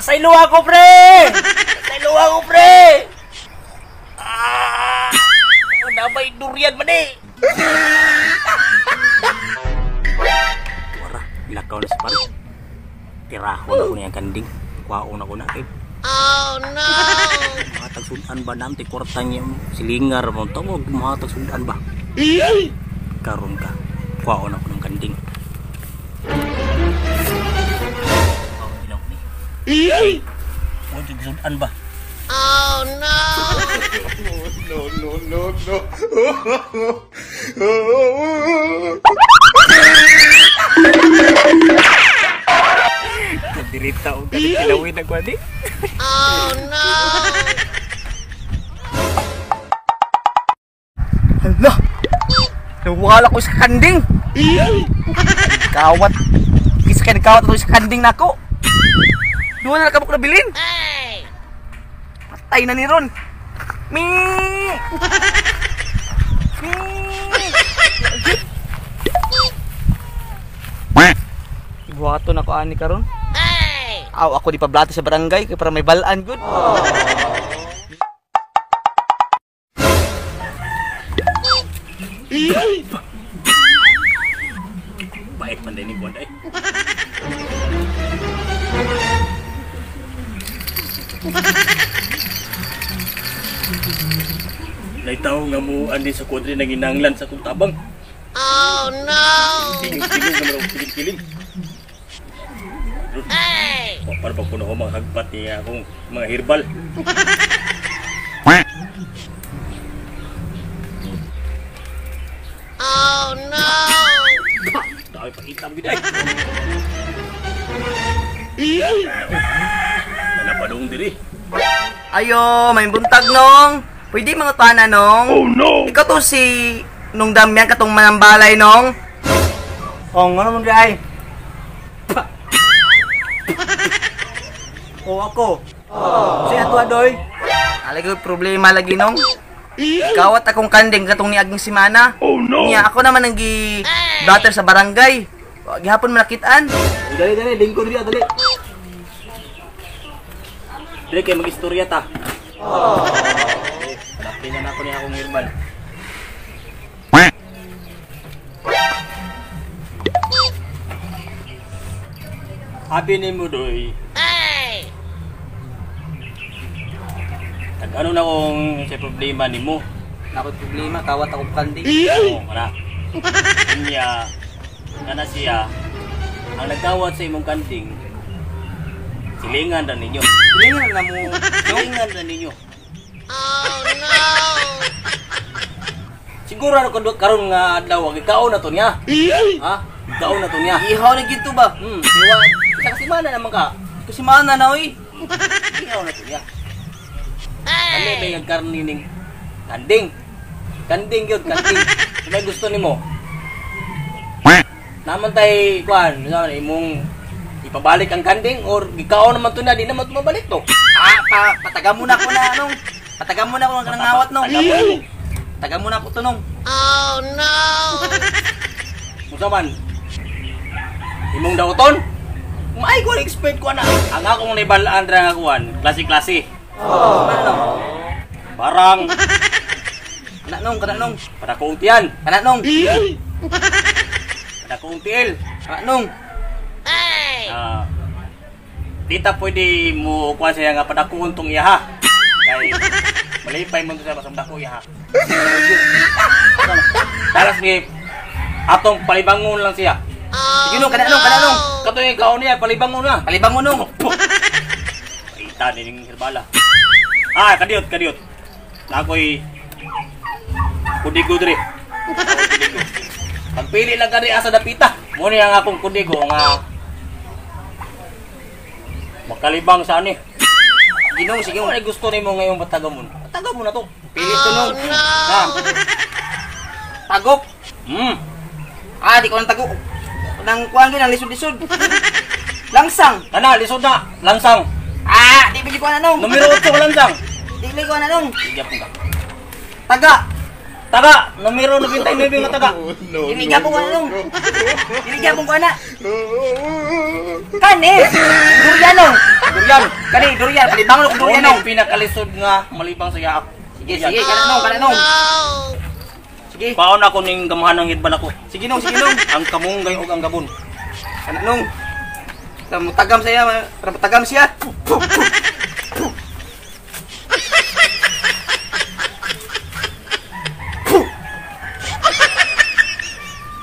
Pasaylo ako, pre! Pasaylo ako, pre! Ah! Nabay durian man eh! Wara, ilakaw na si pare. Tirahon ako niya ang kanding. Kuhaon ako na eh. Oh no! Mga tagsudan ba naman? Kwarta niya silingar mo. Tawag, mga tagsudan ba? Karon ka. Kuhaon ako ng kanding. Oh, ilaw ni. Mga tagsudan ba? Oh no! No, no, no, no. Dirita o galing kilawin na kwadi. Oh no! Hala! Nawala ko sa kanding! Kawat! Kisa kayo nagkawat ako sa kanding nako! Doon na nakabok na bilin! Patay na ni Ron! Mi! Mi! Ibuhaton ako ani karon. Aw, ako di pablati sa barangay kay para may balaan gud. Bait man din ni Buwan ay. Naitaw nga mo andi sa kwadri nanginanglan sa kong tabang. Oh no! Kiling-kiling naman ako kiling-kiling. Para pa po na ako maghagpat niya akong mga herbal. Oh no! Dami pang itam gid ay. Nanapadong diri. Ayo, may buntag nong. Pwede mga tana nong. Oh no! Ikaw to si nung Damian katong manambalay nong. Oh, ngono man di ay. Oh, ako. Si ato adoy. Alay ko problema lagi nong. Kawat akong kanding katong niaging simana. Oh no! Niya ako naman ang gi daughter sa barangay. Gihapon manakitaan. Dali dali, lingkod diri dali. Dali kay mag-istorya ta. Oh. Tingnan ako niya akong herbal. Happy ni mo doy. Ano na kung sa problema nimo? Ako problema, kawat akong kanding. Oo, kana. Kanya, kana siya, ang nagkawat sa imong kanding, silingan ra ninyo. Silingan na mo. Silingan ra ninyo. Oh no! Siguro ano karon nga adlaw, ikaon na to niya. Ha? Ikaon na to niya. Ihaw na gito ba? Iwa, isa kasi mana naman ka. Kasi mana na oy. Ihaw na to niya. Ano may nagkarni ning kanding? Kanding yun, kanding. Kung may gusto nimo. Naman tay kuan, imong ipabalik ang kanding or gikaon naman to na, di naman tumabalik to. Ah, pataga muna ako na nong. Pataga muna ako ng ngawat nong. Pataga muna ako to nong. Oh no! Unsa man? Imong dauton? Maay ko expert ko na. Ang akong naibalaan ra nga kuan, klase-klase. Oh. Ano? Barang. Kana nong, kana nong. Padakong tiyan. Kana nong. Padakong tiil. Kana nong. Dita pwede mo kuan siya nga padakuon tong iyaha. Kay malipay mo to sa basang dako iyaha. Taras ni atong palibangon lang siya. Sige nong, kana nong, kana nong. Katoy kaon niya palibangon na. Palibangon nong. Paita ning herbala. Ah, kadiot, kadiot. Nakoy kudigo diri. Kudigo. Pagpili lang kani asa dapita. Mo ni ang akong kudigo nga makalibang sa ani. Ginong, sige. Ano gusto nimo ngayong batagamon? Batagamon na to. Pili to nong. Ha. Tagok. Ah, di ko nang tagok. Nang kuan gyud nang lisod-lisod. Langsang. Kana lisod na, langsang. Ah, di bili ko na nong. Numero 8 ka langsang. Di bili ko na nong. Sige po ka. Taga. Taga, numero 99 nga taga. No, Dili gyapon ko na nong. Dili gyapon ko na. Kanis. Durian nong. Durian. Kani durian, palibangon og durian Durian nong. ang pinakalisod nga malibang sa yaak. Sige, sige, kana nong, kana nong. No! Sige. Paon ako ning gamahan ng herbal ako. Sige nong, sige nong. Ang kamunggay ug ang gabon. Kana nong. Tagam siya, tagam siya.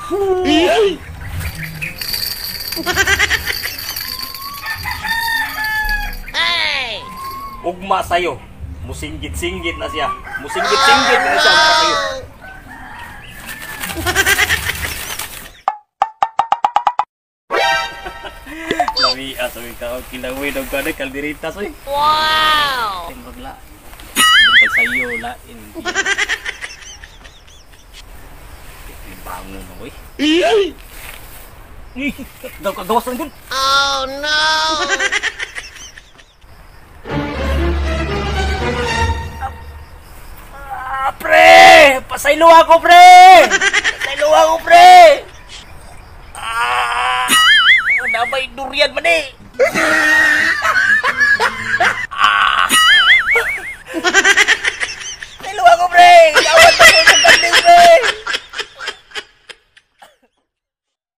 Hey! Ugma sayo. Musinggit-singgit na siya. Musinggit-singgit na siya ugma sayo. Lami ato ikaw kilawin og kanay kalderitas oy. Wow! Timurag la. Buntag sayo lain. Bango no oy. Ih, daw kagawas lang dun. Oh no! Ah, pre! Pasaylo ako, pre! Pasaylo ako, pre! Ah! Nabay durian man eh!